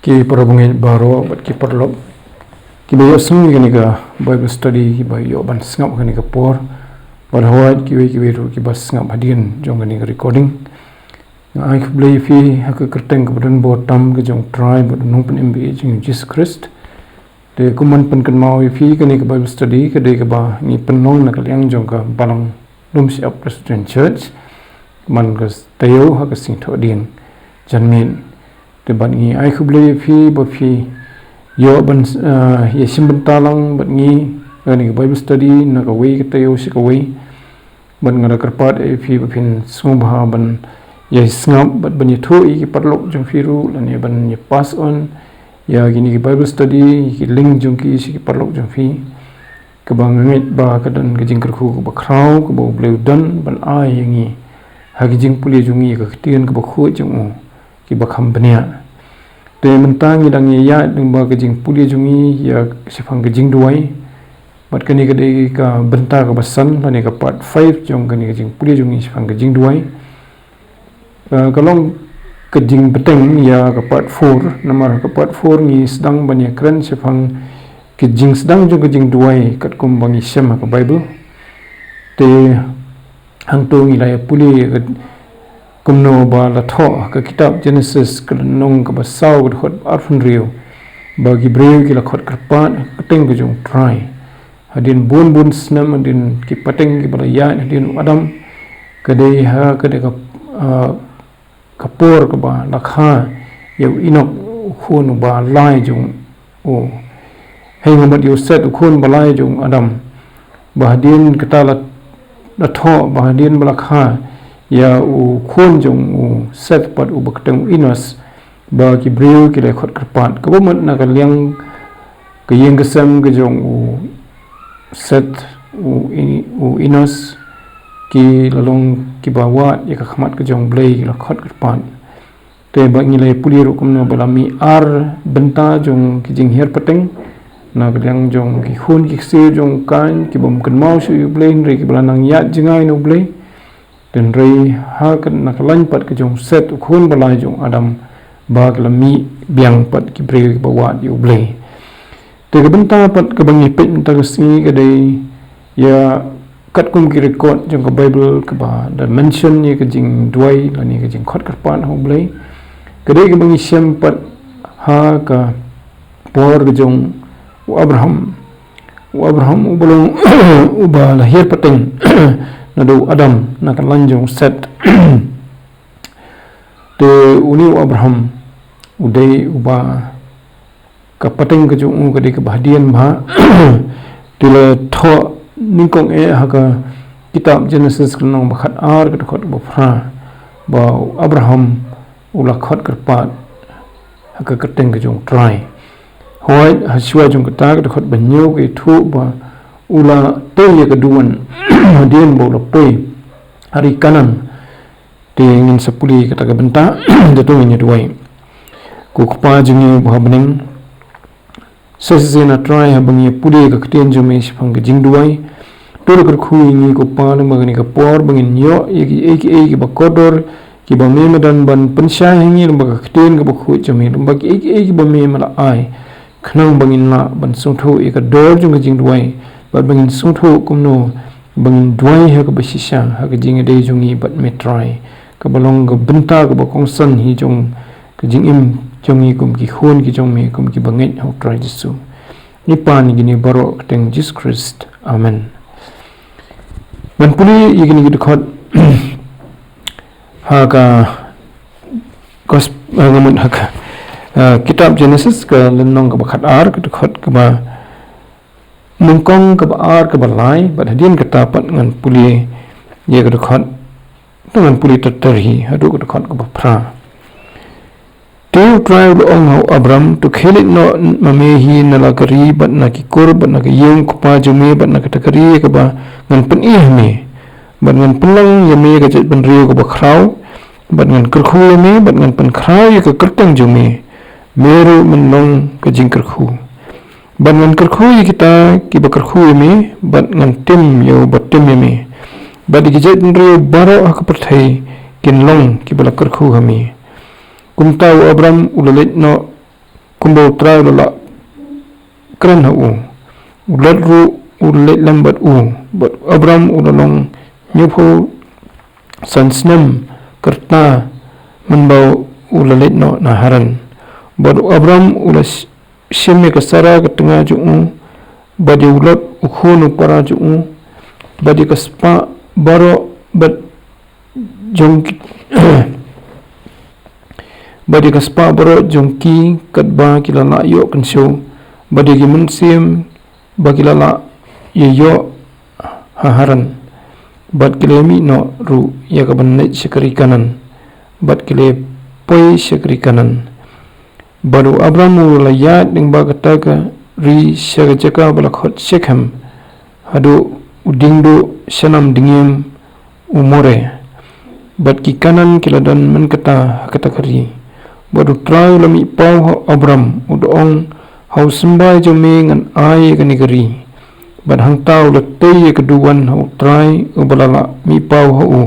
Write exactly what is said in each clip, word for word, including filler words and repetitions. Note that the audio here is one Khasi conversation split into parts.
Ki para bangeit baroh bad ki paralok kiba ïohsngew ïa kane ka Bible study, kiba ïoh ban sngap kane ka por, bad hawai kiwei kiwei ruh kiba sngap hadien jong kane ka recording. Nga ai khublei ïa phi ha ka kyrteng kaba donbor tam ka jong U Trai bad U Nongpynim ba ïeit jong ngi U Jisu Khrist. Te kumban pynkynmaw ïa phi, kane ka Bible study ka dei kaba ngi pynlong na ka liang jong ka Balang Lumshyiap Presbyterian Church, man ka taïew ha ka Sngi Thohdieng janmiet. Te bad ngi ai khublei ïa phi ba phi ïoh ban, eh, ïa shim bynta lang bad ngi ha kane ka Bible study na kawei ka taïew sha kawei. Bad nga da kyrpad ïa phi ba phin sngewbha ban ïa sngap bad ban ïathuh ïa ki paralok jong phi ruh, lane ban ïa pass on ïa kine ki Bible study, ïa ki link jong ki sha ki paralok jong phi, kaba nga ngeit ba ka don ka jingkyrkhu kaba khraw kaba U Blei u don ban ai ïa ngi ha ka jingpule jong ngi ïa ka ktien kaba khuid jong u, kiba kham bniah. Te mynta ngi dang ïaid lyngba ka jingpule jong ngi ïa shaphang ka jingduwai. Bad kane ka dei ka bynta kaba san lane ka part five jong kane ka jingpule jong ngi shaphang ka jingduwai. Eh, ka long ka jingbteng ïa ka part four, namar ka part four ngi sdang ban ïakren shaphang ka jingsdang jong ka jingduwai katkum ba ngi shem ha ka Bible. Te hangto ngi la ïa pule ka kumno ba la thoh ha ka kitab Genesis ka lynnong kaba saw ka dkhot arphew hynriew, ba ki briew ki la khot kyrpad ha ka kyrteng ka jong U Trai. Hadien bun bun snem, hadien ki pateng kiba la ïaid hadien u Adam, ka dei ha ka dei ka, ah, ka por kaba la kha ïa u Enok u khun uba lai jong u, hynrei namar ïa u Set u khun ba lai jong u Adam, ba hadien kata la, la thoh ba hadien ba la kha ïa u khun jong u Set pat uba kyrteng u Enos, ba ki briew ki la khot kyrpad. Kaba mut na ka liang ka ïing ka sem ka jong u Set, u, i, u Enos, ki la long kiba wad ïa ka khmat ka jong U Blei, ki la khot kyrpad. Te ba ngi la ïa pule ruh kumno ba la mih ar bynta jong ki jinghiar pateng na ka liang jong ki khun ki ksiew jong u Kain, kibym kynmaw shuh ïa U Blei, hynrei kiba la nang ïaid jngai na U Blei. Te hynrei ha ka, na ka lain pat ka jong u Set u khun ba lai jong u Adam, ba ka la mih biang pat ki briew kiba wad ïa U Blei. Te ka bynta pat kaba ngi peit mynta ka sngi ka dei ïa katkum ki record jong ka Bible kaba da mention ïa ka jingduwai lane ka jingkhot kyrpad ha U Blei. Ka dei kaba ngi shem pat ha ka por ka jong u Abraham. U Abraham uba long uba la hiar pateng naduh u Adam na ka lain jong u Set. Te une u Abraham u dei uba ka pateng ka jong u ka dei kaba hadien bha. Te la thoh nyngkong eh ha ka kitab Genesis ka lynnong ba khatar ka dkhot ba phra, ba u Abraham u la khot kyrpad ha ka kyrteng ka jong U Trai. Hooid, ha shuwa jong kata ka dkhot ba hynñiew ka ïathuh ba u la tei ïa ka duwan hadien ba u la poi ha ri Kanaan. Te ngin sa pule kata ka bynta, te to ngin ïa duwai. Ko Kpa jong ngi uba ha bneng, sa shisien A Trai haba ngi ïa pule ka ktien jong me shaphang ka jingduwai, to da kyrkhu ïa ngi ko Kpa lyngba kane ka por ba ngin ïoh ïa kiei kiei kiba kordor kiba me me don ban pynshai ha ngi lyngba ka ktien kaba khuid jong me, lyngba kiei kiei kiba me me la ai, khnang ba ngin lah ban sngewthuh ïa ka dor jong ka jingduwai bad ba ngin sngewthuh kumno ba ngin duwai ha kaba shisha ha ka jingïadei jong ngi bad me Trai, kaba long ka bynta kaba kongsan hi jong ka jingim jong ngi kum ki khun ki jong me, kum kiba ngeit ha U Trai Jisu. Ngi pan ïa kine baroh ha ka kyrteng Jisu Khrist. Amen. Ban pule ïa kine ki dkhot ha ka gosp-, ha ka mut ha ka, ah, kitab Genesis ka lynnong kaba khatar ka dkhot kaba nyngkong, kaba ar, kaba lai, bad hadien kata pat ngan pule ïa ka dkhot, ngan pule ter ter hi haduh ka dkhot kaba phra. Te U Trai u la ong ha u Abram, to khie leit noh ma me hi na la ka ri bad na ki kur bad na ka ïing u kpa jong me bad na kata ka ri kaba ngan pyni ha me, bad ngan pynlong ïa me ka jaitbynriew kaba khraw, bad ngan kyrkhu ïa me bad ngan pynkhraw ïa ka kyrteng jong me, me ruh men long ka jingkyrkhu. Bad ngan kyrkhu ïa kita kiba kyrkhu ïa me, bad ngan tim ïa uba tim ïa me. Bad ïa ki jaitbynriew baroh ha ka pyrthei kin long kiba la kyrkhu ha me. Kumta u Abram u la leit noh Kumba U Trai u la lah kren ha u, u Lot ruh u la leit lem bad u, bad u Abram u la long hynñiewphew san snem ka rta mynba u la leit noh na Haran. Bad u Abram u la sh- shim ïa ka Sara ka tnga jong u, bad ïa u Lot u khun u para jong u, bad ïa ka spah baroh bad jong ki, bad ïa ka spah baroh jong ki katba ki la lah ïoh kynshew, bad ïa ki mynsiem ba ki la lah ïa ïoh ha Haran, bad ki la mih noh ruh ïa ka ban leit sha ka ri Kanaan, bad ki la poi sha ka ri Kanaan. Bad u Abram u la ïaid lyngba kata ka ri sha ka jaka ba la khot Shekhem, haduh u diengduh shnam dngiem u More. Bad ki Kanaan ki la don mynta ha kata ka ri. Bad U Trai u la mih paw ha u Abram, u da ong, ha u symbai jong me ngan ai ïa kane ka ri. Bad hangta u la tei ïa ka duwan ha U Trai uba la lah mih paw ha u.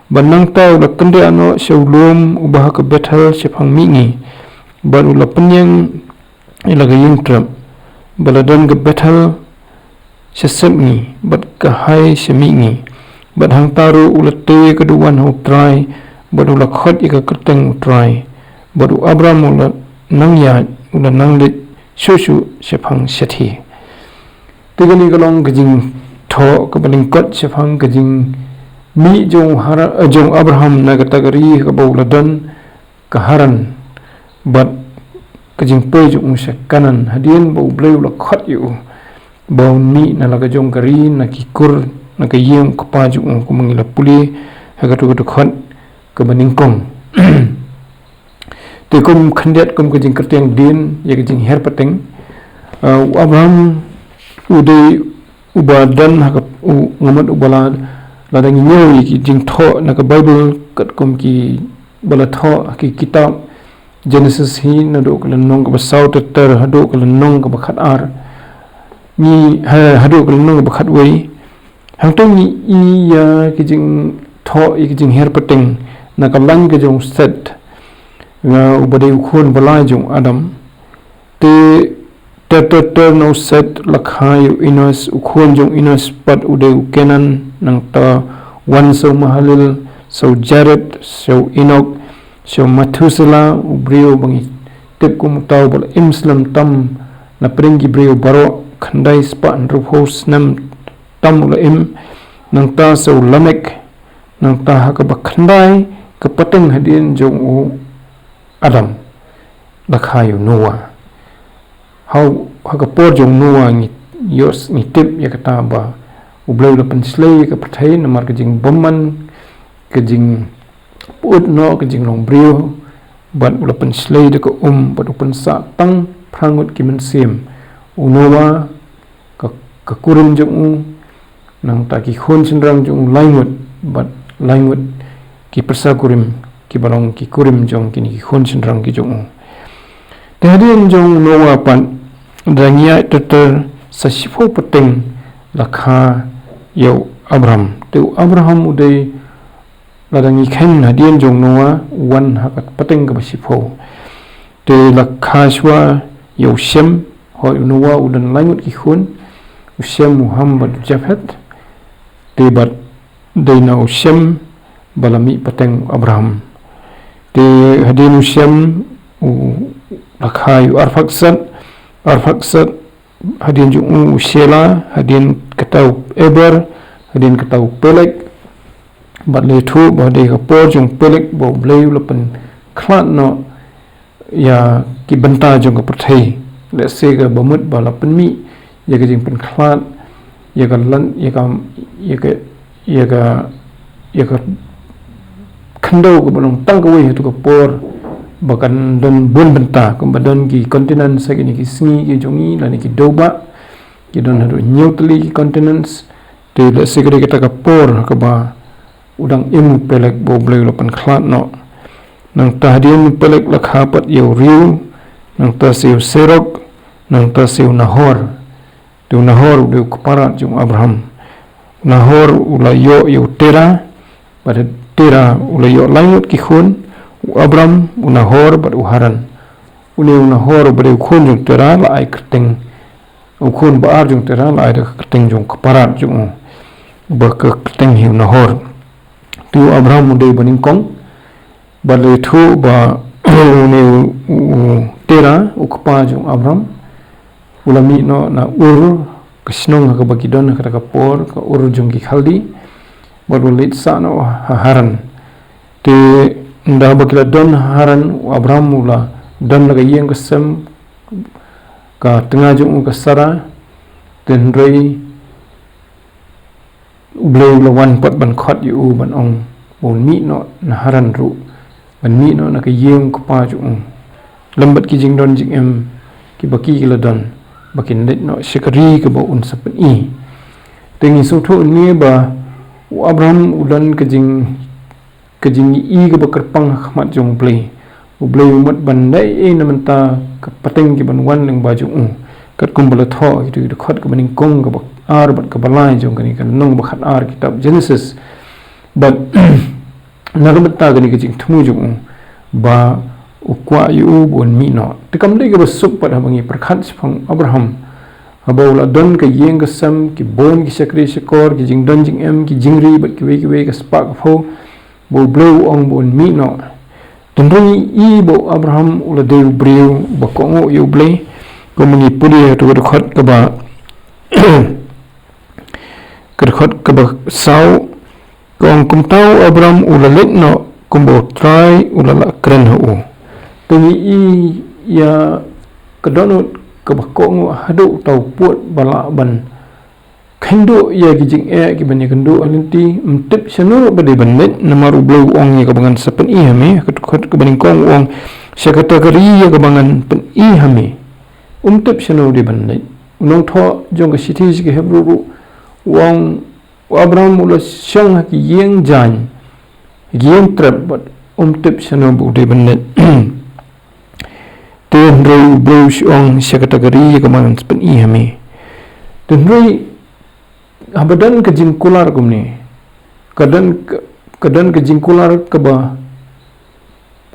Bad nangta u la kyndeh noh sha u lum uba ha ka Bethel shaphang mihngi. Bad u la pynïeng ïa la ka ïing trep ba la don ka Bethel sha sepngi, bad ka Hai sha mihngi. Bad hangta ruh u la tei ïa ka duwan ha U Trai, bad u la khot ïa ka kyrteng U Trai. Bad u Abram u la nang ïaid, u la nang leit shuh shuh shaphang shathie. Te kane ka long ka jingthoh kaba lyngkot shaphang ka jingmih jong u Hara-, eh, jong u Abraham na kata ka ri kaba u la don, ka Haran, bad ka jingpoi jong u sha Kanaan, hadien ba U Blei u la khot ïa u ba un mih na la ka jong ka ri, na ki kur, na ka ïing u kpa jong u, kumba ngi la pule ha katu ka dkhot kaba nyngkong. Te kum khyndiat, kum ka jingkyrteng dien ïa ka jingher pateng, uh, u Abraham u dei uba don ha ka, u, nga mut uba la, lada ngi ñiew ïa ki jingthoh na ka Baibl katkum ki ba la thoh ha ki kitab Genesis hi, naduh ka lynnong kaba saw ter ter haduh ka lynnong kaba khatar. Ngi, ha, haduh ka lynnong kaba khatwei. Hangto ngi i ïa ki jingthoh, ïa ki jingher pateng na ka lain ka jong u Set, nga, uba dei u khun ba lai jong u Adam. Te ter ter ter na u Set la kha ïa u Enos, u khun jong u Enos pat u dei u Kenan, nangta wan sa u Mahalalel, sa u Jared, sa u Enok, sa u Methuselah, u briew ba ngi tip kum uta uba la im slem tam na pdeng ki briew baroh, khyndai spah hynriewphew snem tam u la im. Nangta sa u Lamek, nangta ha kaba khyndai ka pateng hadien jong u Adam la kha ïa u Noah. Ha, ha ka por jong u Noah ngi ïoh, ngi tip ïa kata ba U Blei u la pynshlei ïa ka pyrthei namar ka jingbymman, ka jingpyut noh, ka jinglong briew, bad u la pynshlei da ka um, bad u pynsah tang phra ngut ki mynsiem. U Noah, ka, ka kurim jong u, nangta ki khun shynrang jong u lai ngut, bad lai ngut ki pyrsa kurim kiba long ki kurim jong kine ki khun shynrang ki jong u. Te hadien jong u Noah pat, da ngi ïa ter ter, sa shiphew pateng la kha ïa u Abraham. Te u Abraham u dei, lada ngi kheiñ hadien jong u Noah, u wan ha ka pateng kaba shiphew. Te la kha shuwa ïa u Shem, hooid u Noah u don lai ngut ki khun, u Shem, u Ham bad u Japhet. Te bad dei na u Shem ba la mih pateng u Abraham. Te hadien u Shem u la kha ïa u Arphaksad, Arphaksad, hadien jong u, u Shelah, hadien kata u Eber, hadien kata u Peleg. Bad la ïathuh ba hadien ka por jong u Peleg ba U Blei u la pynkhlad noh ïa ki bynta jong ka pyrthei. Lehse kaba mut ba la pynmih ïa ka jingpynkhlad ïa ka lan, ïa ka, ïa ka, ïa ka, ïa ka khyndew kaba long tang kawei ha tu ka por, ba kan don bun bynta, kumba don ki continents ha kine ki sngi ki jong ngi, lane ki dewbah, ki don haduh hynñiew tylli ki continents. Te lehse ka dei kata ka por kaba u dang im u Peleg ba U Blei u la pynkhlad noh. Nangta hadien u Peleg la kha pat ïa u Reu, nangta sa ïa u Serug, nangta sa ïa u Nahor. Te u Nahor u dei u kparad jong u Abraham. U Nahor u la ïoh ïa u Terah, bad Terah u la ïoh lai ngut ki khun, u Abram, u Nahor bad u Haran. Une u Nahor uba dei u khun jong Terah la ai kyrteng, u khun ba ar jong Terah la ai da ka kyrteng jong ka para jong u, ba ka kyrteng hi u Nahor. Te u Abraham u dei ba nyngkong, bad la ïathuh ba une u, u Terah, u kpa jong u Abraham, u la mih noh na Ur, ka shnong ha kaba ki don ha kata ka por, ka Ur jong ki Khaldi, bad u la leit sah noh ha Haran. Te ynda ba ki la don ha Haran, u Abraham u la don la ka ïing ka sem, ka tnga jong u ka Sara, te hynrei U Blei u la wan pat ban khot ïa u ban ong ba un mih noh na Haran ruh, ban mih noh na ka ïing u kpa jong u, lem bad ki jingdon jingem kiba ki la don, ba kin leit noh sha ka ri kaba un sa pyni. Te ngi sngewthuh ne ba u Abraham u don ka jing ka jingïohi kaba kyrpang ha khmat jong U Blei. U Blei u mut ban leh ei na mynta ka pateng ki ban wan lyngba jong u. Katkum ba la thoh ha kito ki dkhot kaba nyngkong, kaba ar bad kaba lai jong kane ka lynnong ba khat ar kitab Genesis. Bad na ka bynta kane ka jingthmu jong u ba u kwah ïa u ba un mih noh. Te kam dei kaba suk pat haba ngi pyrkhat shaphang Abraham, haba u la don ka ïing ka sem, ki bun ki shakri shakor, ki jingdon jingem, ki jingri bad kiwei kiwei, ka spah ka phew, ba U Blei u ong ba un mih noh. Te hynrei ngi i ba u Abraham u la dei u briew ba kohnguh ïa U Blei. Kumba ngi pule ha kato ka dkhot kaba, ka dkhot kaba saw, ka ong, kumta u Abraham u la leit noh kumba U Trai u la lah kren ha u. Te ngi i ïa ka dohnud kaba kohnguh haduh uta u pud ba lah ban kynduh ïa ki jingeh kiban ïakynduh ha lynti. Ym tip shano ba dei ban leit, namar U Blei u ong, ïa kaba ngan sa pyni ha me. Ka dkhot kaba nyngkong u ong, sha kata ka ri ïa kaba ngan pyni ha me. Um tip shano dei ban leit. U nongthoh jong ka shithi sha ki Hebru ruh u ong, u Abraham u la shong ha ki ïing jaiñ, ha ki ïing trep, bad um tip shano ba u dei ban leit. Te hynrei U Blei u shu ong, sha kata ka ri ïa kaba ngan sa pyni ha me. Te hynrei haba don ka jingkular kumne, ka don ka, ka don ka jingkular kaba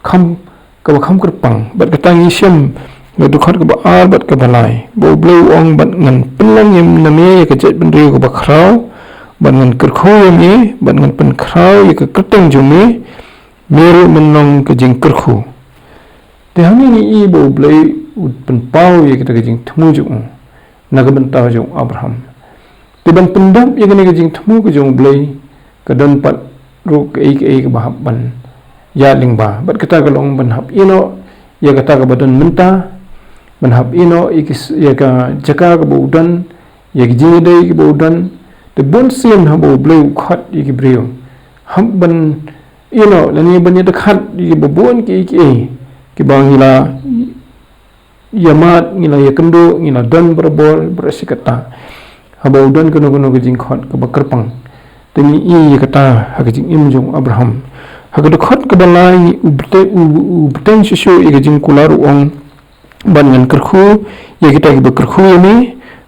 kham, kaba kham kyrpang. Bad kata ngi shem na dkhot kaba ar bad kaba lai, ba U Blei u ong, bad ngan pynlong ïa me na me ïa ka jaitbynriew kaba khraw, bad ngan kyrkhu ïa me, bad ngan pynkhraw ïa ka kyrteng jong me, me ruh men long ka jingkyrkhu. Te hangne ngi i ba U Blei u pynpaw ïa kata ka jingthmu jong u na ka bynta jong u Abraham. Te ban pyndep ïa kane ka jingthmu ka jong U Blei, ka don pat ruh kaei kaei kaba hap ban ïaid lyngba. Bad kata ka long ban hap ïehnoh ïa kata kaba don mynta, ban hap ïehnoh ïa ki s-, ïa ka jaka kaba u don, ïa ki jingïadei kiba u don. Te bun sien haba U Blei u khot ïa ki briew, hap ban ïehnoh lane ban ïadkhat ïa kiba bun kiei kiei kiba ngi la ïa mad, ngi la ïakynduh, ngi la don barabor, barabor shi katta. Haba u don kano kano ka jingkhot kaba kyrpang, te ngi i ïa kata ha ka jingim jong u Abraham. Ha ka dkhot kaba lai u bteng, u, u bteng shuh shuh ïa ka jingkular, u ong, bad ngan kyrkhu ïa kita kiba kyrkhu ïa me,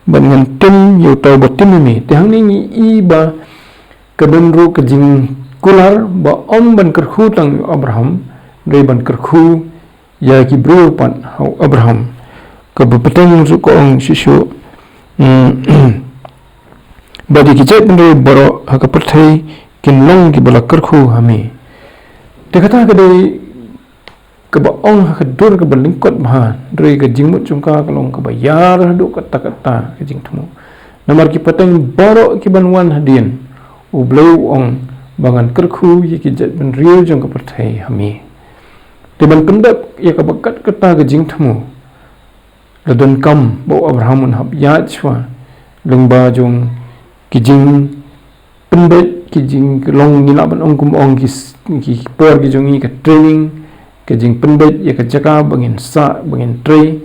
bad ngan tim ïa uta uba tim ïa me. Te hangne ngi i ba ka don ruh ka jingkular ba ym ban kyrkhu tang ïa u Abraham, hynrei ban kyrkhu ïa ki briew pat ha u Abraham. Kaba bteng ruh ka ong shuh shuh, mm, bad ïa ki jaitbynriew baroh ha ka pyrthei kin long kiba la kyrkhu ha me. Te kata ka dei kaba ong ha ka dur kaba lyngkot bha, hynrei ka jingmut jong ka ka long kaba ïar haduh katta katta ka jingthmu. Namar ki pateng baroh ki ban wan hadien, U Blei u ong ba ngan kyrkhu ïa ki jaitbynriew jong ka pyrthei ha me. Te ban pyndep ïa kaba kat kata ka jingthmu, la donkam ba u Abraham un hap ïaid shuwa lyngba jong ki jingpynbeit, ki jinglong, ngi lah ban ong kum ong ki s-, ki por ki jong ngi, ka training, ka jingpynbeit ïa ka jaka ba ngin sah, ba ngin trei,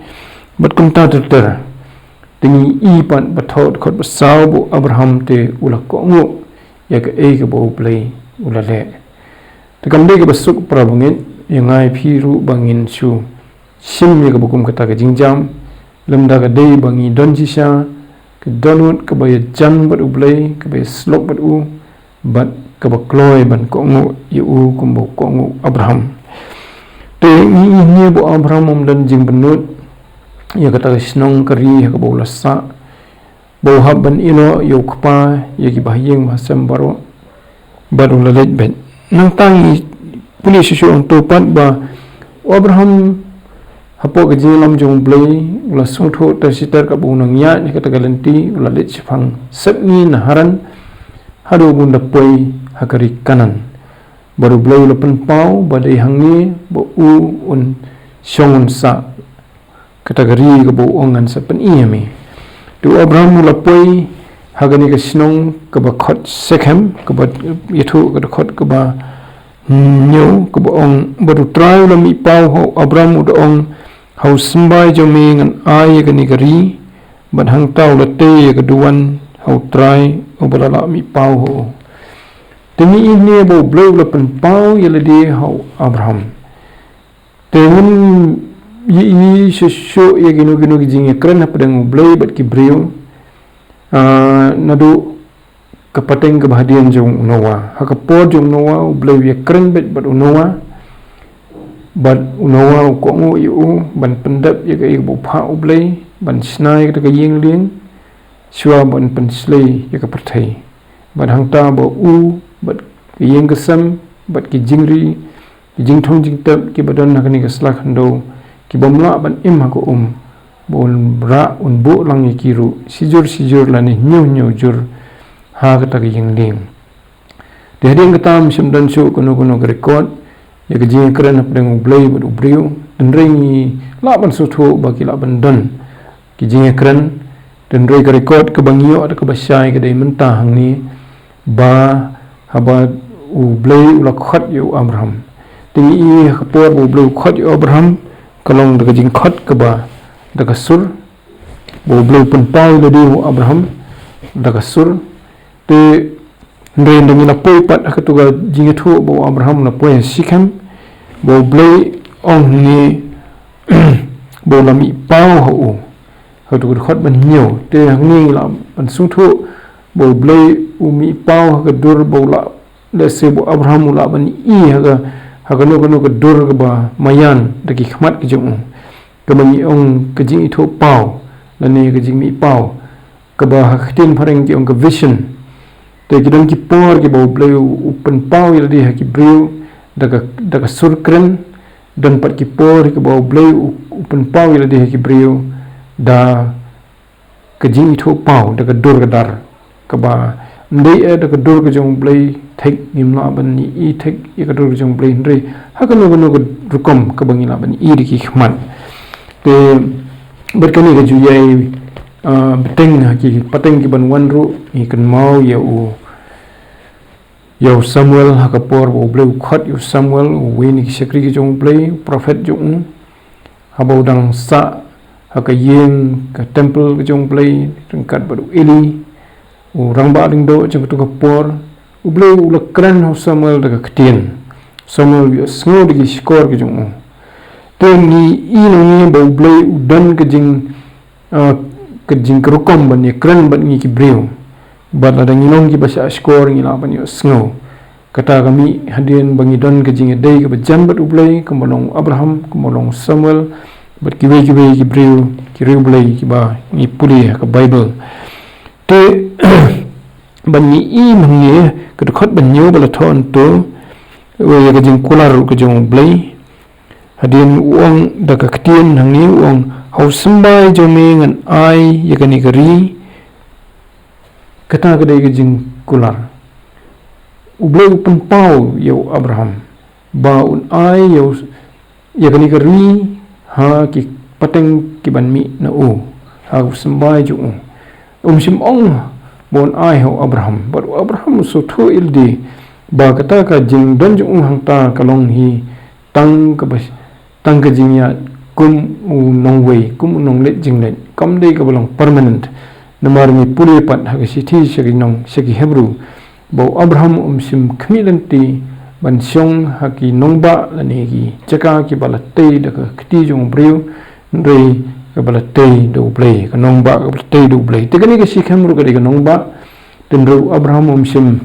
bad kumta ter ter. Te ngi i pat ba thoh dkhot ba saw ba u Abraham te u la kohnguh ïa kaei kaba U Blei u la leh. Te kam dei kaba suk para bangeit, ïa nga ïa phi ruh ba ngin shu shim ïa kaba kum kata ka jingjam, lymda ka dei ba ngi don shisha ka dohnud kaba ïajan bad U Blei, kaba ïasyllok bad u, bad kaba kloi ban kohnguh ïa u kumba u kohnguh u Abraham. Te ngi ïohi ba u Abraham um don jingpynlut ïa kata ka shnong ka ri ha kaba u la sah, ba u hap ban ïehnoh ïa u kpa, ïa ki bahaïing bahasem baroh, bad u la leit beit. Nangta ngi pule shuh shuh hangto pat ba u Abraham hapoh ka jingïalam jong u Blei u la sngewthuh ter shi ter kaba u nang ïaid ha kata ka lynti, u la leit shaphang sepngi na Haran, haduh ba un da poi ha ka ri Kanaan. Bad u Blei u la pynpaw ba dei hangne ba u un shong un sah, kata ka ri kaba u ong, ngan sa pyni ïa me. Te u Abraham u la poi ha kane ka shnong kaba khot Shekhem, kaba ïathuh ka dkhot kaba hynñiew, kaba ong, bad u Trai u la mih paw ha u Abraham, u da ong, ha u symbai jong me ngan ai ïa kane ka ri. Bad hangta u la tei ïa ka duwan ha u Trai uba la lah mih paw ha u. Te ngi ïohi ba u Blei u la pynpaw ïa lade ha u Abraham. Te ngan ïohi shuh shuh ïa kino kino ki jingïakren hapdeng u Blei bad ki briew. Ah, naduh ka pateng kaba hadien jong u Noah. Ha ka por jong u Noah u Blei u ïakren beit bad u Noah. Bad u Noah u kohnguh ïa u ban pyndep ïa kaei kaba u phah u Blei, ban shna ïa kata ka ïing lieng, shuwa ban pynshlei ïa ka pyrthei. Bad hangta ba u, bad ka ïing ka sem, bad ki jingri, ki jingthung jingtep kiba don ha kane ka sla khyndew, ki bym lah ban im ha ka um, ba un rah un buh lang ïa ki ruh shijur shijur lane hynñiew hynñiew jur ha kata ka ïing lieng. Te hadien kata ym shym don shuh kano kano ka record ïa ka jingïakren hapdeng u Blei bad u briew. Hynrei ngi lah ban sngewthuh ba ki lah ban don ki jingïakren. Hynrei ka record kaba ngi ïoh da kaba shai ka dei mynta hangne, ba haba u Blei u la khot ïa u Abraham. Te ngi ïohi ha ka por ba u Blei u khot ïa u Abraham, ka long da ka jingkhot kaba da ka sur, ba u Blei u pynpaw ïa lade ha u Abraham da ka sur. Te hynrei ynda ngi la poi pat ha katu ka jingïathuh ba u Abraham u la poi ha Shekhem, ba u Blei u ong hangne ba u la mih paw ha u. Ha katu ka dkhot ba hynñiew. Te hangne ngi lah ban sngewthuh ba u Blei u mih paw ha ka dur ba u lah, lehse ba u Abraham u lah ban ïohi ha ka, ha kano kano ka dur kaba maïan da ki khmat ki jong u. Kaba ngi ong ka jingïathuhpaw lane ka jingmihpaw, kaba ha ka ktien phareng ki ong ka vision. Te ki don ki por kiba u Blei u, u pynpaw ïa lade ha ki briew da ka, da ka sur kren. Don pat ki por kiba u Blei u, u pynpaw ïa lade ha ki briew da ka jingïathuhpaw, da ka dur ka dar. Kaba ym dei eh da ka dur ka jong u Blei thik, ngim lah ban ïohi thik ïa ka dur ka jong u Blei, hynrei ha kano kano ka rukom kaba ngi lah ban ïohi da ki khmat. Te bad kane ka ju ïai, ah, bteng ha ki pateng kiban wan ruh, ngi kynmaw ïa u, ïa u Samuel, ha ka por ba u Blei u khot ïa u Samuel, uwei na ki shakri ki jong u Blei, u prophet jong u. Haba u dang sah ha ka ïing, ka temple ka jong u Blei ryngkat bad u Eli, u rangbah lyngdoh jong katu ka por, u Blei u la kren ha u Samuel da ka ktien. Samuel u ïohsngew da ki shkor ki jong u. Te ngi ïohi nangne ba u Blei u don ka jing, ah, ka jingkyrkhu ban ïakren bad ngi ki briew. Bad lada ngi long kiba shah shkor ngi lah ban ïohsngew. Kata ka mih hadien ba ngi don ka jingïadei kaba jan bad u Blei, kumba long u Abraham, kumba long u Samuel, bad kiwei kiwei ki briew, ki riewblei kiba ngi pule ha ka Baibl. Te ban ngi ïohi hangne, ka dkhot ba hynñiew ba la thoh hangto, ïa ka jingkular ka jong u Blei. Hadien u ong da ka ktien hangne u ong, ha u symbai jong me ngan ai ïa kane ka ri. Kata ka dei ka jingkular. U Blei u pynpaw ïa u Abraham ba un ai ïa u, ïa kane ka ri ha ki pateng kiban mih na u, ha u symbai jong u. Um shym ong ba un ai ha u Abraham, bad u Abraham u sngewthuh ïa lade ba kata ka jingdon jong u hangta ka long hi tang kaba, tang ka jingïaid kum u nongwei, kum u nongleit jingleit, kam dei kaba long permanent. Namar ngi pule pat ha ka shithi sha ki nong, sha ki Hebru, ba u Abraham um shym khmih lynti ban shong ha ki nongbah lane ki jaka kiba la tei da ka kti jong u briew, hynrei kaba la tei da u Blei, ka nongbah kaba la tei da u Blei. Te kane ka Shekhem ruh ka dei ka nongbah, te hynrei u Abraham um shym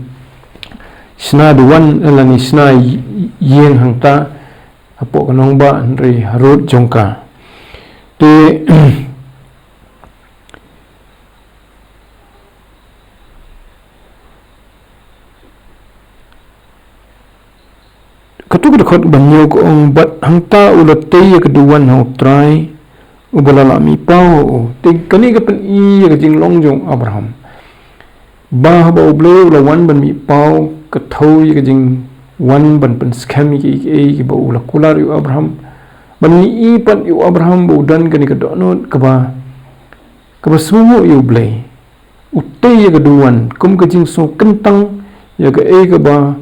shna duwan lane shna ïing hangta, hapoh ka nongbah hynrei harud jong ka. Te katu ka dkhot ba hynñiew ka ong, bad hangta u la tei ïa ka duwan ha U Trai uba la lah mih paw ha u. Te kane ka pyni ïa ka jinglong jong u Abraham ba haba U Blei u la wan ban mih paw, ka thew ïa ka jingwan ban pynskhem ïa kiei kiei kiba u la kular ïa u Abraham. Ban mih i pat ïa u Abraham ba u don kane ka dohnud kaba, kaba sngewnguh ïa U Blei. U tei ïa ka duwan kum ka jingsngewkyntang ïa kaei kaba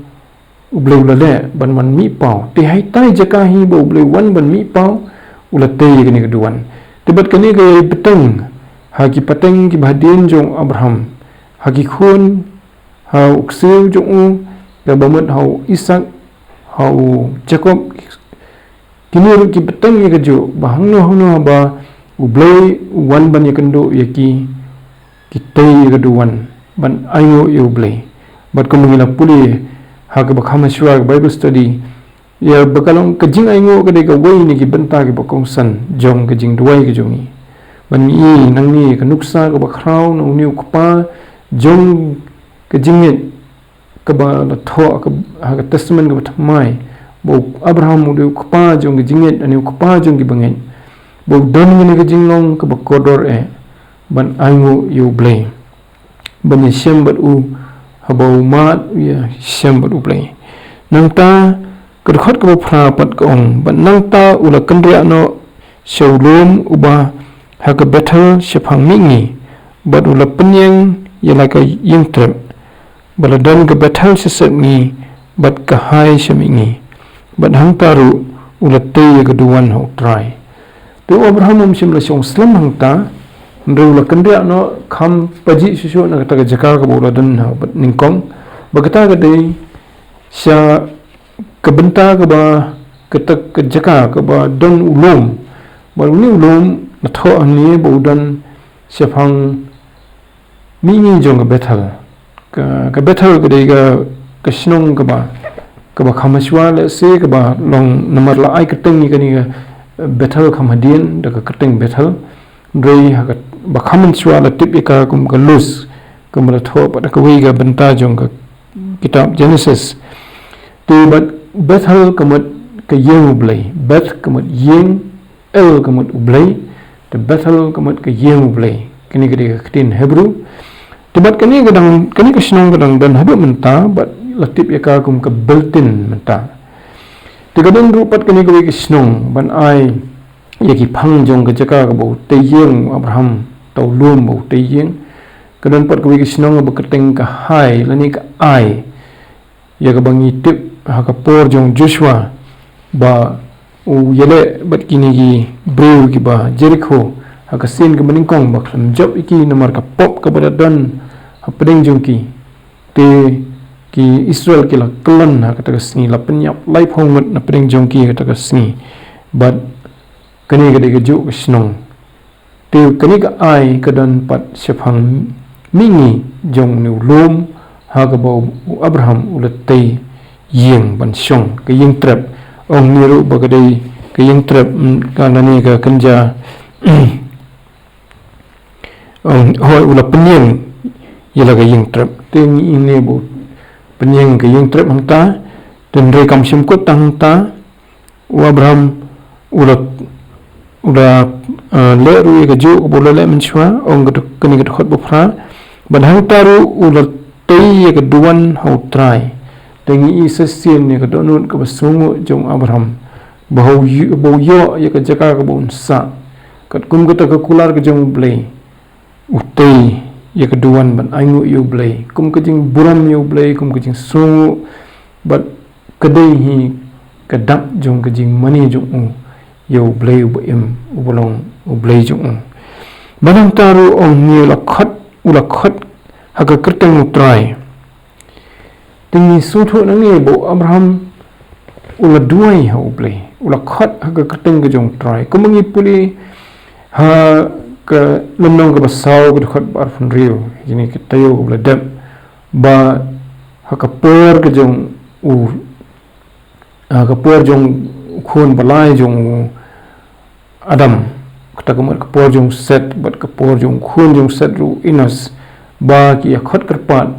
U Blei u la leh ban wan mih paw. Te ha itai jaka hi ba U Blei u wan ban mih paw, u la tei ïa kane ka duwan. Te bad kane ka ïai bteng ha ki pateng kiba hadien jong u Abraham, ha ki khun, ha u ksiew jong u, kaba mut ha u Isaak, ha u Jakob. Kine ruh ki bteng ïa kajuh ba hangno hangno ba U Blei u wan ban ïakynduh ïa ki, ki tei ïa ka duwan ban ainguh ïa U Blei. Bad kumba ngi la pule ha kaba kham hashwa ka Bible study, ïa ba ka long ka jingainguh ka dei kawei na ki bynta kiba kongsan jong ka jingduwai ka jong ngi. Ban ngi i nangne ka nuksa kaba khraw na une u kpa jong ka jingngeit kaba la thoh ha ka, ha ka Testament kaba thymmai, ba u Abraham u dei u kpa jong ka jingngeit, lane u kpa jong kiba ngeit, ba u don kane ka jinglong kaba kordor eh ban ainguh ïa U Blei, ban ïashem bad u haba u mad, u ïashem bad U Blei. Nangta ka dkhot kaba phra pat ka ong, bad nangta u la kynriah noh sha u lum uba ha ka Bethel shaphang mihngi, bad u la pynïeng ïa la ka ïingtrep ba la don ka Bethel sha sepngi, bad ka hai sha mihngi, bad hangta ruh u la tei ïa ka duwan ha U Trai. Te u Abraham um shym la shong slem hangta, hynrei u la kynriah noh kham pajih shuh shuh na kata ka jaka kaba u la don ha u bad nyngkong, ba kata ka dei sha ka bynta kaba, kata ka jaka kaba don u lum. Bad une u lum la thoh hangne ba u don shaphang mihngi jong ka Bethel. Ka, ka Bethel ka dei ka, ka shnong kaba, kaba kham hashwa lehse kaba long namar la ai kyrteng ïa kane ka Bethel kham hadien da ka kyrteng Bethel. Hynrei ha kaba kham hashwa la tip ïa ka kum ka Luz, kumba la thoh pat ha kawei ka bynta jong ka kitab Genesis. Te bad Bethel ka mut ka ïing U Blei, Beth ka mut ïing, El ka mut U Blei, te Bethel ka mut ka ïing U Blei. Kane ka dei ka ktien Hebru. Te bad kane ka dang, kane ka shnong ka dang don haduh mynta, bad la tip ïa ka kum ka Beltin mynta. Te ka don ruh pat kane kawei ka shnong ban ai ïa ki phang jong ka jaka kaba u tei ïing u Abraham, uta u lum ba u tei ïing. Ka don pat kawei ka shnong ba kyrteng ka Hai, lane ka Ai. Ïa kaba ngi tip ha ka por jong Joshua ba u ïaleh bad kine ki briew kiba Jerikho ha ka sien kaba nyngkong, ba khlem jop ïa ki namar ka pop kaba la don hapdeng jong ki. Te ki Israel ki la kyllon ha kata ka sngi, la pynïap laiphew ngut na pdeng jong ki ha kata ka sngi. Bad kane ka dei kajuh ka shnong. Te kane ka Ai ka don pat shaphang mihngi jong une u lum ha kaba u Abraham u la tei ïing ban shong, ka ïingtrep. Ong ngi ruh ba ka dei ka ïingtrep, mm, ka lane ka kynja, ong, hooid, u la pynïeng ïa la ka ïingtrep. Te ngi ïohi ba u pynïeng ka ïingtrep hangta, te hynrei kam shym kut tang hangta, u Abraham u la, u la, eh, leh ruh ïa kajuh kaba u la leh mynshuwa, ong ka duk-, kane ka dkhot ba phra. Bad hangta ruh u la tei ïa ka duwan ha U Trai. Te ngi i sa shisien ïa ka dohnud kaba sngewnguh jong u Abraham, ba u ïoh, ba u ïoh ïa ka jaka kaba un sah. Katkum kata ka kular ka jong U Blei, u tei ïa ka duwan ban ainguh ïa U Blei kum ka jingburom ïa U Blei, kum ka jingsngewnguh, bad ka dei hi ka dak jong ka jingmane jong u ïa U Blei uba im, uba long U Blei jong u. Bad hangta ruh ong ngi u la khot, u la khot ha ka kyrteng U Trai. Te ngi sngewthuh nangne ba u Abraham u la duwai ha U Blei, u la khot ha ka kyrteng ka jong U Trai. Kumba ngi pule ha ka lynnong kaba saw ka dkhot ba arphew hynriew, ïa kane ka taïew kaba la dep, ba ha ka por ka jong u, ha ka por jong u khun ba lai jong u Adam, kata ka mut ka por jong u Set bad ka por jong u khun jong u Set ruh u Enos, ba ki ïa khot kyrpad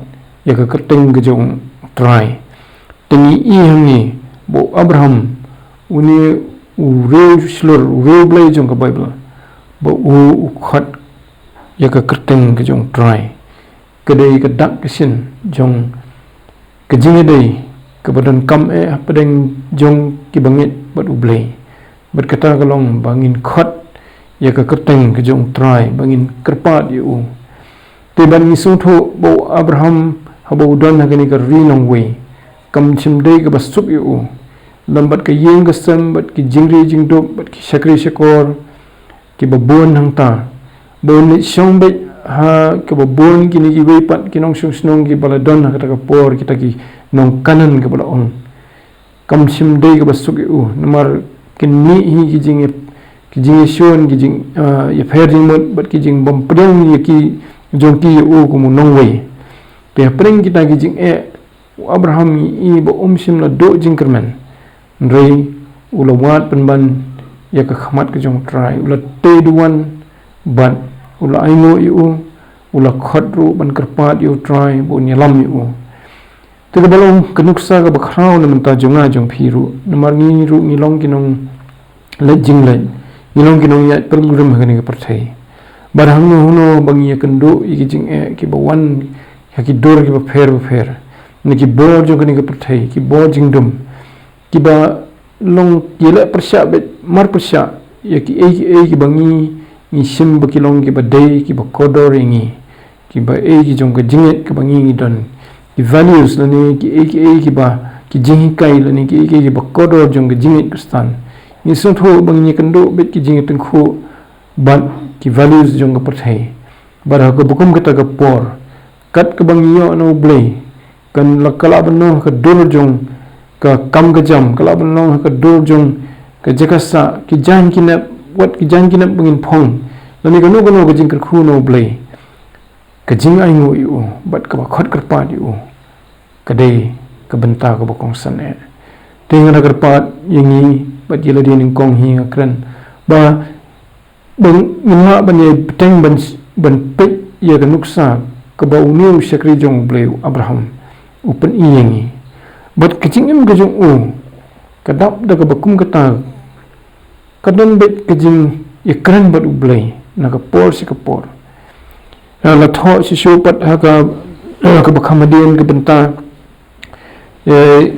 ïa ka kyrteng ka jong u Trai. Te ngi i hangne ba u Abraham, une u riewshlur, u riewblei jong ka Baibl, ba u, u khot ïa ka kyrteng ka jong u Trai. Ka dei ka dak ka shin jong ka jingïadei kaba donkam eh hapdeng jong ki bangeit bad U Blei. Bad kata ka long ba ngin khot ïa ka kyrteng ka jong U Trai, ba ngin kyrpad ïa u. Te ban ngi sngewthuh ba u Abraham haba u don ha kane ka ri nongwei, kam shym dei kaba suk ïa u. Lem bad ka ïing ka sem, bad ki jingri jingdup, bad ki shakri shakor kiba bun hangta, ba un leit shong beit ha kaba bun kine kiwei pat ki nongshong shnong kiba la don ha kata ka por, kita ki nong Kanaan kiba la ong. Kam shym dei kaba suk ïa u, namar kin mih hi ki jing, ki jingïashun, ki jing, ah, ïapher jingmut, bad ki jingbym pdiang ïa ki jong ki ïa u kum u nongwei. Te hapdeng kita ki jingeh, u Abraham ngi i ba um shym la duh jingkyrmen. Hynrei u la wad pynban ïa ka khmat ka jong U Trai, u la tei duwan, bad u la ainguh ïa u, u la khot ruh ban kyrpad ïa U Trai ba un ïalam ïa u. Te kaba long ka nuksa kaba khraw na bynta jong nga jong phi ruh, namar ngi ruh ngi long ki nongleit jingleit, ngi long ki nongïaid pilgrim ha kane ka pyrthei. Bad hangno hangno ba ngi ïakynduh ïa ki jingeh kiba wan ha ki dur kiba pher bapher, na ki bor jong kane ka pyrthei, ki bor jingdum, kiba long ki leh pyrshah beit mar pyrshah ïa kiei kiei kiba ngi, ngi shim ba ki long kiba dei, kiba kordor ïa ngi, kiba ei ki jong ka jingngeit kaba ngi ngi don, ki values lane kiei kiei kiba, ki jinghikai lane kiei kiei kiba kordor jong ka jingngeit Khristan. Ngi sngewthuh ba ngi ïakynduh beit ki jingïatyngkhuh bad ki values jong ka pyrthei. Bad ha kaba kum kata ka por, kat kaba ngi ïoh na U Blei, kan la, ka lah ban long ha ka dur jong ka kam ka jam, ka lah ban long ha ka dur jong ka jaka sah, ki jaiñ ki nep, wat ki jaiñ ki nep ba ngin phong, lane kano kano ka jingkyrkhu na U Blei, ka jingainguh ïa u bad kaba khot kyrpad ïa u, ka dei ka bynta kaba kongsan eh. Te nga da kyrpad ïa ngi bad ïa lade nyngkong hi, nga kren ba, ba ngin lah ban ïa bteng ban, ban peit ïa ka nuksa kaba une u shakri jong U Blei u Abraham u pyni ïa ngi. Bad ka jingim ka jong u ka dap da kaba kum kata, ka don beit ka jingïakren bad U Blei na ka por sha ka por. La, la thoh shisha pat ha ka, ha kaba kham hadien ka bynta, eh,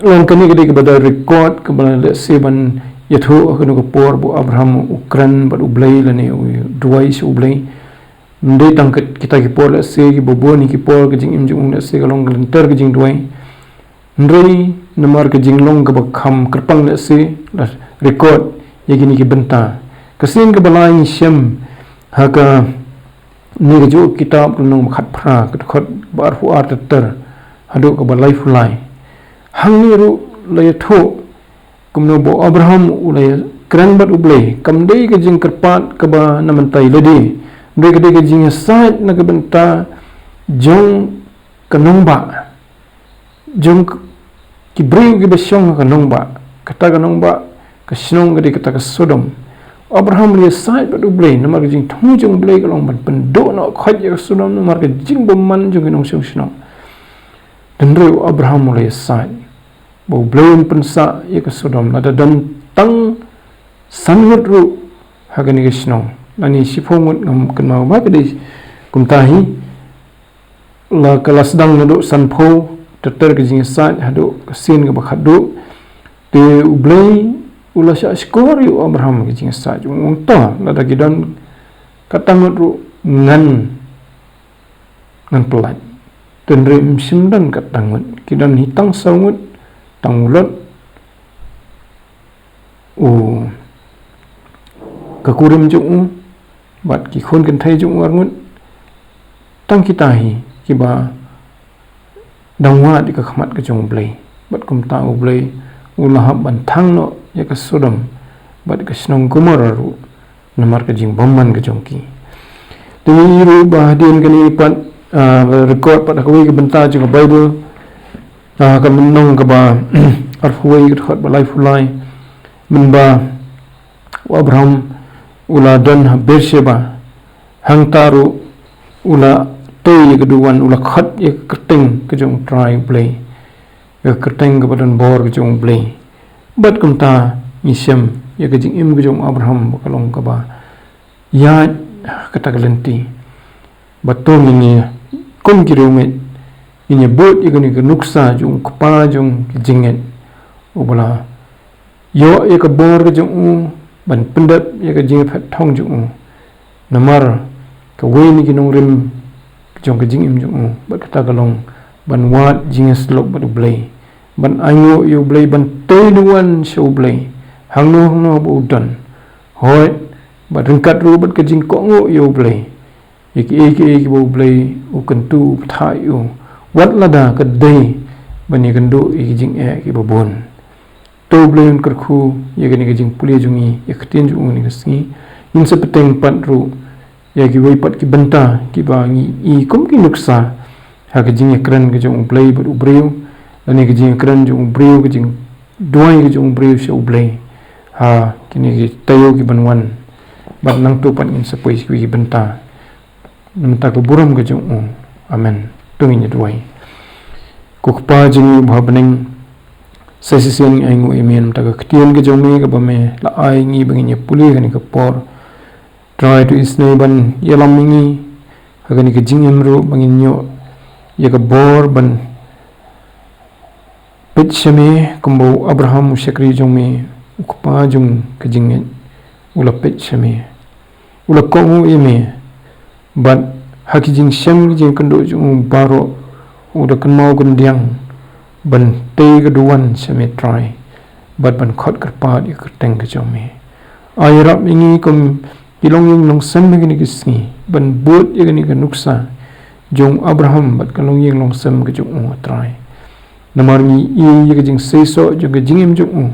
long kane ka dei kaba da record kaba la lehse ban ïathuh ha kano ka por ba u Abraham u kren bad U Blei lane u duwai sha U Blei. Ym dei tang kat kita ki por lehse kiba bun, ki por ka jingim jong u lehse ka long ka lynter ka jingduwai. Hynrei namar ka jinglong kaba kham kyrpang lehse la record ïa kine ki bynta. Ka sien kaba lai ngi shem ha kane ka juh kitab Lynnong ba khatphra, ka dkhot ba arphew ar ter ter haduh kaba laiphew lai. Hangne ruh la ïathuh kumno ba u Abraham u la ïakren bad U Blei, kam dei ka jingkyrpad kaba na bynta ïa lade, hynrei ka dei ka jingïasaid na ka bynta jong ka nongbah, jong k-, ki briew kiba shong ha ka nongbah. Kata ka nongbah, ka shnong ka dei kata ka Sodom. U Abraham u la ïasaid bad U Blei namar ka jingthmu jong U Blei ka long ban pynduh noh khoit ïa ka Sodom namar ka jingbymman jong ki nongshong shnong. Hynrei u Abraham u la ïasaid ba U Blei un pynsah ïa ka Sodom, lada don tang san ngut ruh ha kane ka shnong, lane shiphew ngut, ngam kynmaw ba ka dei kumta hi. La, ka la sdang naduh sanphew ter ter ka jingïasaid haduh ka sien kaba khatduh. Te U Blei u la shah shkor ïa u Abraham ka jingïasaid, u ong, to, lada ki don katto ngut ruh ngan, ngan pyllait. Te hynrei ym shym don katto ngut, ki don hi tang saw ngut, tang u Lot, u, ka kurim jong u, bad ki khun kynthei jong u arngut, tang kita hi kiba dang wad ïa ka khmat ka jong U Blei. Bad kumta U Blei u la hap ban thang noh ïa ka Sodom bad ka shnong Gomorrah ruh namar ka jingbymman ka jong ki. Te ngi i ruh ba hadien kane pat, ah, record pat ha kawei ka bynta jong ka Baibl, ah, ka lynnong kaba arphew wei ka dkhot ba laiphew lai. Mynba u Abraham u la don ha Beersheba, hangta ruh u la tei ïa ka duwan, u la khot ïa ka kyrteng ka jong U Trai U Blei, ïa ka kyrteng kaba don bor ka jong U Blei. Bad kumta ngi shem ïa ka jingim ka jong u Abraham ba ka long kaba ïaid ha kata ka lynti. Bad to ngin ïa, kum ki riewngeit, ngin ïa bud ïa kane ka nuksa jong u kpa jong ki jingngeit, uba la ïoh ïa ka bor ka jong u ban pyndep ïa ka jingphet thong jong u. Namar kawei na ki nongrim jong ka jingim jong u, bad kata ka long ban wad jingïasyllok bad U Blei, ban ainguh ïa U Blei, ban tei duwan sha U Blei hangno hangno ba u don. Hooid, bad ryngkat ruh bad ka jingkohnguh ïa U Blei ïa kiei kiei kiba U Blei u kyntu, u bthah ïa u, wat lada ka dei ban ïakynduh ïa ki jingeh kiba bun. To U Blei un kyrkhu ïa kane ka jingpule jong ngi ïa ka ktien jong u kane ka sngi. Ngin sa bteng pat ruh ïa kiwei pat ki bynta kiba ngi i kum ki nuksa ha ka jingïakren ka jong u briew bad u briew, lane ka jingïakren jong u briew, ka jingduwai ka jong u briew sha U Blei ha kine ki taïew ki ban wan. Bad nangta pat ngin sa poi sha kiwei ki bynta. Namar ka burom ka jong u. Amen. To ngin ïa duwai. Ko Kpa jong ngi uba ha bneng, sa shisien ngi ainguh ïa me namar ka ktien ka jong me kaba me la ai ngi ba ngin ïa pule ha kane ka por. Trai, to isynei ban ïalam ïa ngi ha kane ka jingim ruh ba ngin ïoh ïa ka bor ban peit sha me kumba u Abraham u shakri jong me, u kpa jong ka jingngeit, u la peit sha me, u la kohnguh ïa me. Bad ha ki jingshem ki jingkynduh jong u baroh, u da kynmaw kyndiang ban tei ka duwan sha me Trai, bad ban khot kyrpad ïa ka kyrteng ka jong me. Ai ïarap ïa ngi kum ki longïing longsem ha kine ki sngi ban bud ïa kane ka nuksa jong u Abraham bad ka longïing longsem ka jong u, Trai. Namar ngi i ïa ka jingseisoh jong ka jingim jong u,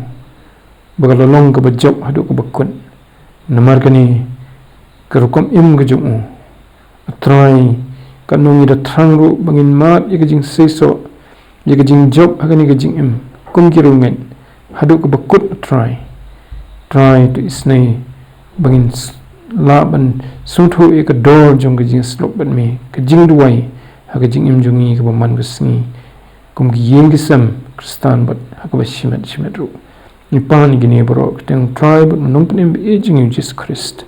ba ka la long kaba jop haduh kaba kut. Namar kane ka rukom im ka jong u, Trai, katno ngi da thrang ruh ba ngin mad ïa ka jingseisoh, ïa ka jingjop ha kane ka jingim kum ki riewngeit haduh kaba kut, Trai. Trai, to isynei ba ngin s-, lah ban sngewthuh ïa ka dor jong ka jingïasyllok bad me, ka jingduwai ha ka jingim jong ngi kaba man ka sngi kum ki ïing ki sem Khristan bad ha kaba shimet shimet ruh. Ngi pan ïa kine baroh ha ka kyrteng u Trai bad u Nongpynim ba ïeit jong ngi u Jisu Khrist.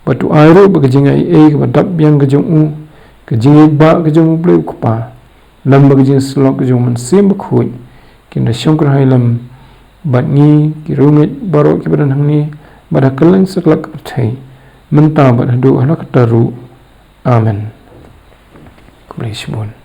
Bad to ai ruh ba ka jingaiei kaba dap biang ka jong u, ka jingïeit ba ka jong U Blei u Kpa, lem bad ka jingïasyllok ka jong u Mynsiem Bakhuid, kin da shongkyrhai lem bad ngi ki riewngeit baroh kiba don hangne, bad ha kylleng satlak ka pyrthei, mynta bad haduh hala katta ruh. Amen. Khublei shibun.